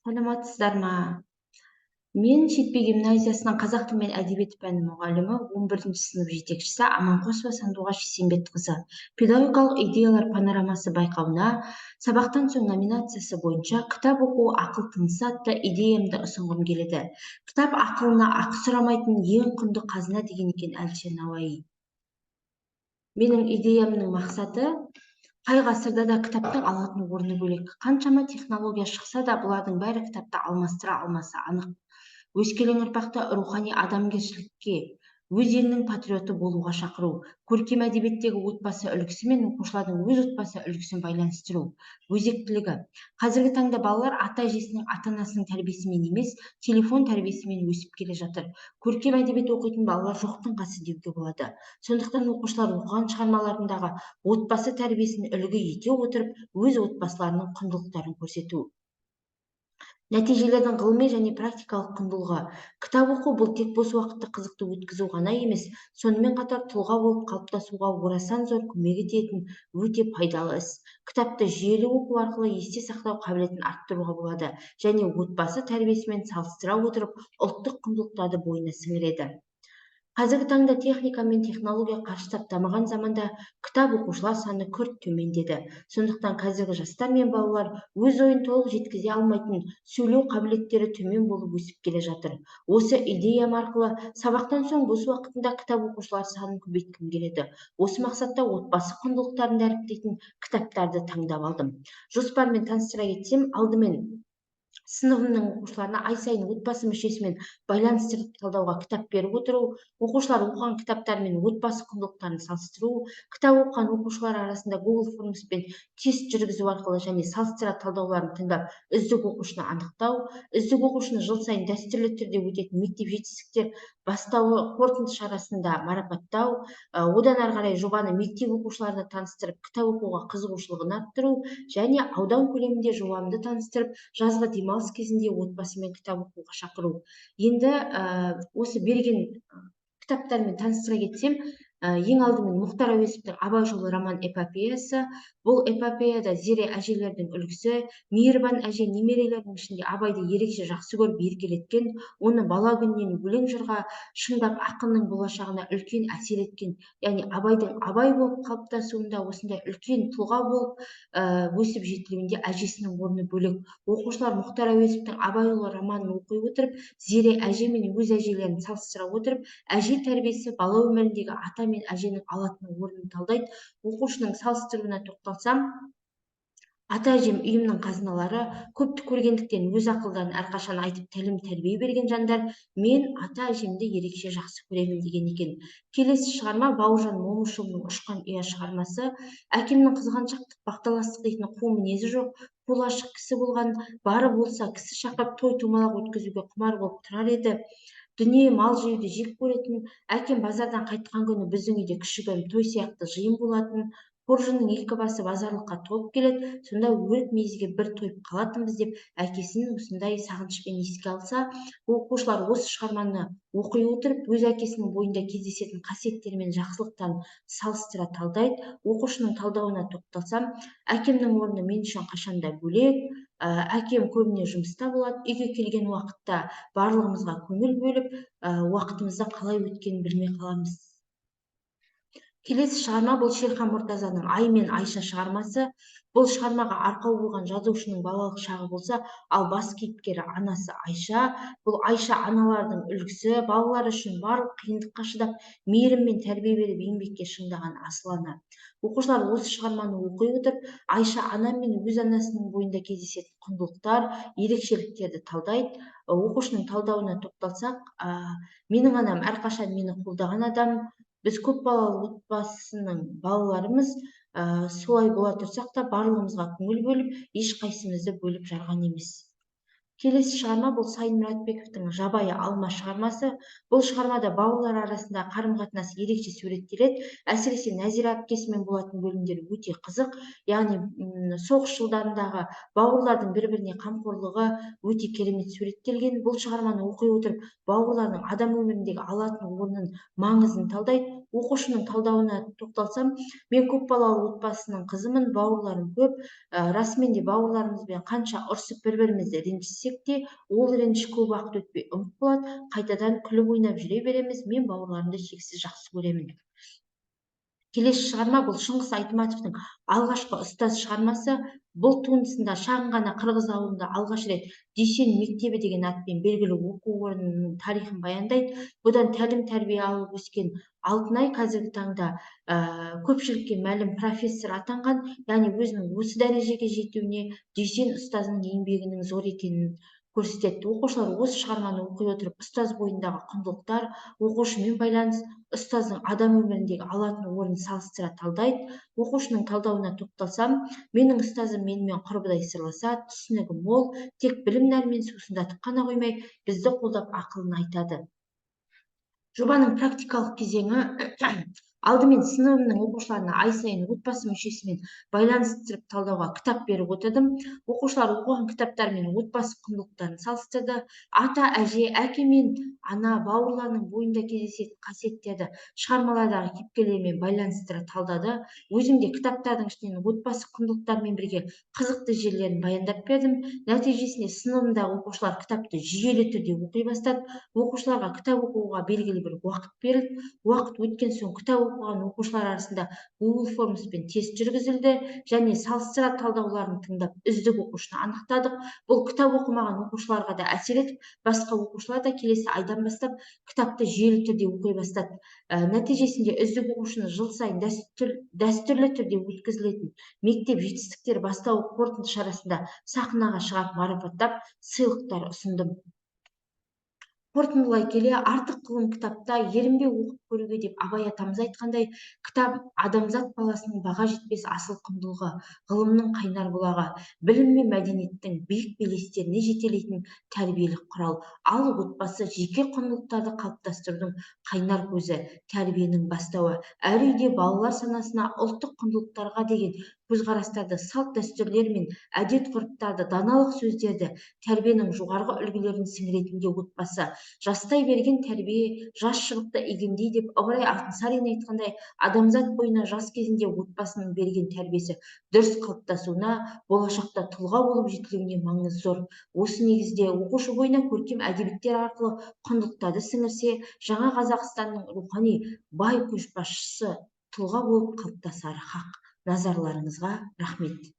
Саламатсыздар ма? Мен Шетпе гимназиясының қазақ тілі мен әдебиеті пәні мұғалімі, 11 сынып жетекшісі Аманқосова Сандуғаш Есенбетқызы. Педагогикалық идеялар панорамасы байқауына сабақтан соң номинациясы бойынша «Кітап оқу – ақыл тынысы» атты идеямды ұсынғым келеді. Кітап ақылына ақы сұрамайтын ең құнды қазына деген екен Әлішер Науаи. Менің идеямның мақсаты: қай ғасырда да кітаптың алатын орны бөлек. Қаншама технология шықса да, бұлардың бәрі кітапты алмастыра алмасы анық. Өскелең ұрпақты рухани адамгершілікке, өз елінің патриоты болуға шақыру, көркем әдебиеттегі отбасы үлгісі мен оқушылардың өз отбасы үлгісін байланыстыру өзектілігі. Қазіргі таңда балалар ата әжесінің, ата анасының тәрбиесімен емес, телефон тәрбиесімен өсіп келе жатыр. Көркем әдебиет оқитын балалар жоқтың қасы деуге болады. Сондықтан оқушылар оқыған шығармаларындағы отбасы тәрбиесін үлгі ете отырып, өз отбасыларының құндылықтарын көрсету. Нәтижелердің ғылыми және практикалық құндылығы: кітап оқу – бұл тек бос уақытты қызықты өткізу ғана емес, сонымен қатар тұлға болып қалыптасуға орасан зор көмегі тиетін өте пайдалы іс. Кітапты жүйелі оқу арқылы есте сақтау қабілетін арттыруға болады және отбасы тәрбиесімен салыстыра отырып, ұлттық құндылықтарды бойына сіңіреді. Қазіргі таңда техника мен технология қарыштап дамыған заманда кітап оқушылар саны күрт төмендеді. Сондықтан қазіргі жастар мен балалар өз ойын толық жеткізе алмайтын, сөйлеу қабілеттері төмен болып өсіп келе жатыр. Осы идеям арқылы сабақтан соң бос уақытында кітап оқушылар санын көбейткім келеді. Осы мақсатта отбасы құндылықтарын дәріптейтін кітаптарды таңдап алдым. Жоспармен таныстыра кетсем, алдымен сыныбымның оқушыларына ай сайын отбасы мүшесімен байланыстырып талдауға кітап беріп отыру, оқушылар оқыған кітаптармен отбасы құндылықтарын салыстыру, кітап оқыған оқушылар арасында Google Forms пен тест жүргізу арқылы және салыстыра талдауларын тыңдап, үздік оқушыны анықтау, үздік оқушыны жыл сайын дәстүрлі түрде өтетін мектеп жетістіктер бастауы қорытынды шарасында марапаттау, одан ары қарай жобаны мектеп оқушыларына таныстырып, кітап оқуға қызығушылығын арттыру және аудан көлемінде жобамды таныстырып, жазғы демалыс кезінде отбасымен кітап оқуға шақыру. Енді осы берген кітаптармен таныстыра кетсем, ең алдымен Мұхтар Әуезовтің «Абай жолы» роман эпопеясы. Бұл эпопеяда Зере әжелердің үлгісі, мейірбан әже немерелерінің ішінде Абайды ерекше жақсы көріп еркелеткен, оны бала күнінен өлең жырға шыңдап, ақынның болашағына үлкен әсер еткен, яғни Абайдың Абай болып қалыптасуында, осындай үлкен тұлға болып өсіп жетілуінде әжесінің орны бөлек. Оқушылар Мұхтар Әуезовтің «Абай жолы» романын оқи отырып, Зере әже мен өз әжелерін салыстыра отырып, әже тәрбиесі бала өміріндегі ата мен әженің алатын орнын талдайды. Оқушының салыстыруына тоқталсам, ата әжем – үйімнің қазыналары, көпті көргендіктен өз ақылдарын әрқашан айтып, тәлім тәрбие берген жандар. Мен ата әжемді ерекше жақсы көремін деген екен. Келесі шығарма – Бауыржан Момышұлының «Ұшқан ұя» шығармасы. Әкемнің қызғаншақтық, бақталастық дейтін қу мінезі жоқ, қолы ашық кісі болған. Бары болса, кісі шақырып, той томалақ өткізуге құмар болып тұрар еді. Дүние мал жеуді жек көретін. Әкем базардан қайтқан күні біздің үйде кішігірім той сияқты жиын болатын. Қоржынның екі басы базарлыққа толып келеді, сонда өрік мейізге бір тойып қалатынбыз деп әкесін осындай сағынышпен еске алса, оқушылар осы шығарманы оқи отырып, өз әкесінің бойында кездесетін қасиеттері мен жақсылықтарын салыстыра талдайды. Оқушының талдауына тоқталсам, әкемнің орны мен үшін қашанда бөлек. Әкем көбіне жұмыста болады. Үйге келген уақытта барлығымызға көңіл бөліп, уақытымызды қалай өткенін білмей қаламыз. Келесі шығарма – бұл Шерхан Мұртазаның «Ай мен Айша» шығармасы. Бұл шығармаға арқау болған жазушының балалық шағы болса, ал бас кейіпкері – анасы Айша. Бұл Айша – аналардың үлгісі, балалары үшін барлық қиындыққа шыдап, мейіріммен тәрбие беріп, еңбекке шыңдаған асыл ана. Оқушылар осы шығарманы оқи отырып, Айша ана мен өз анасының бойында кездесетін құндылықтар, ерекшеліктерді талдайды. Оқушының талдауына тоқталсақ, менің анам әрқашан мені қолдаған адам. Біз көпбалалы отбасының балаларымыз. Солай бола тұрсақ та, барлығымызға көңіл бөліп, ешқайсымызды бөліп жарған емес. Келесі шығарма – бұл Сайын Мұратбековтің «Жабайы алма» шығармасы. Бұл шығармада бауырлар арасындағы қарым қатынас ерекше суреттеледі. Әсіресе Нәзира әпкесімен болатын бөлімдер өте қызық, яғни соғыс жылдарындағы бауырлардың бір біріне қамқорлығы өте керемет суреттелген. Бұл шығарманы оқи отырып, бауырлардың адам өміріндегі алатын орнын, маңызын талдайды. Оқушының талдауына тоқталсам, мен көпбалалы отбасының қызымын, бауырларым көп. Расымен де бауырларымызбен қанша ұрсып, бір-бірімізді ренжітсек те, ол реніш көп уақыт өтпей ұмыт болады, қайтадан күліп ойнап жүре береміз. Мен бауырларымды шексіз жақсы көремін. Келесі шығарма бұл Шыңғыс Айтматовтың «Алғашқы ұстаз» шығармасы. Бұл туындысында шағын ғана қырғыз ауылында алғаш рет Дүйсен мектебі деген атпен белгілі оқу орнының тарихын баяндайды. Бұдан тәлім тәрбие алып өскен Алтынай қазіргі таңда көпшілікке мәлім профессор атанған, яғни өзінің осы дәрежеге жетуіне Дүйсен ұстазының еңбегінің зор екенін көрсетеді. Оқушылар осы шығарманы оқи отырып, ұстаз бойындағы құндылықтар, оқушымен байланыс, ұстаздың адам өміріндегі алатын орнын салыстыра талдайды. Оқушының талдауына тоқталсам, менің ұстазым менімен құрбыдай сырласады, түсінігі мол, тек білім нәрімен сусындатып қана қоймай, бізді қолдап, ақылын айтады. Жобаның практикалық кезеңі: алдымен сыныбымның оқушыларына ай сайын отбасы мүшесімен байланыстырып талдауға кітап беріп отырдым. Оқушылар оқыған кітаптармен отбасы құндылықтарын салыстырды. Ата, әже, әке мен ана, бауырларының бойында кездесетін қасиеттерді шығармалардағы кейіпкерлермен байланыстыра талдады. Өзім де кітаптардың ішінен отбасы құндылықтарымен бірге қызықты жерлерін баяндап бердім. Нәтижесінде сыныбымдағы оқушылар кітапты жүйелі түрде оқи бастады. Оқушыларға кітап оқуға белгілі бір уақыт берілді. Уақыт өткен соң кітап оқыған оқушылар арасында Google Forms пен тест жүргізілді және салыстыра талдауларын тыңдап, үздік оқушыны анықтадық. Бұл кітап оқымаған оқушыларға да әсер етіп, басқа оқушылар да келесі айдан бастап кітапты жүйелі түрде оқи бастады. Нәтижесінде үздік оқушыны жыл сайын дәстүрлі түрде өткізілетін «Мектеп жетістіктері бастауы» қорытынды шарасында сахнаға шығарып, марапаттап, сыйлықтар ұсындым. Қорытындылай келе, артық ғылым кітапта, ерінбей оқып көруге деп Абай атамыз айтқандай, кітап адамзат баласының баға жетпес асыл құндылығы, ғылымның қайнар бұлағы, білім мен мәдениеттің биік белестеріне жетелейтін тәрбиелік құрал. Ал отбасы жеке құндылықтарды қалыптастырудың қайнар көзі, тәрбиенің бастауы. Әр үйде балалар санасына ұлттық құндылықтарға деген көзқарастарды, салт дәстүрлер мен әдет ғұрыптарды, даналық сөздерді, тәрбиенің жоғарғы үлгілерін сіңіретін де отбасы. Жастай берген тәрбие жас шыбықты игендей деп Ыбырай Алтынсарин айтқандай, адамзат бойына жас кезінде отбасының берген тәрбиесі дұрыс қалыптасуына, болашақта тұлға болып жетілуіне маңызы зор. Осы негізде оқушы бойына көркем әдебиеттер арқылы құндылықтарды сіңірсе, жаңа Қазақстанның рухани бай көшбасшысы тұлға болып қалыптасары хақ. Назарларыңызға рахмет.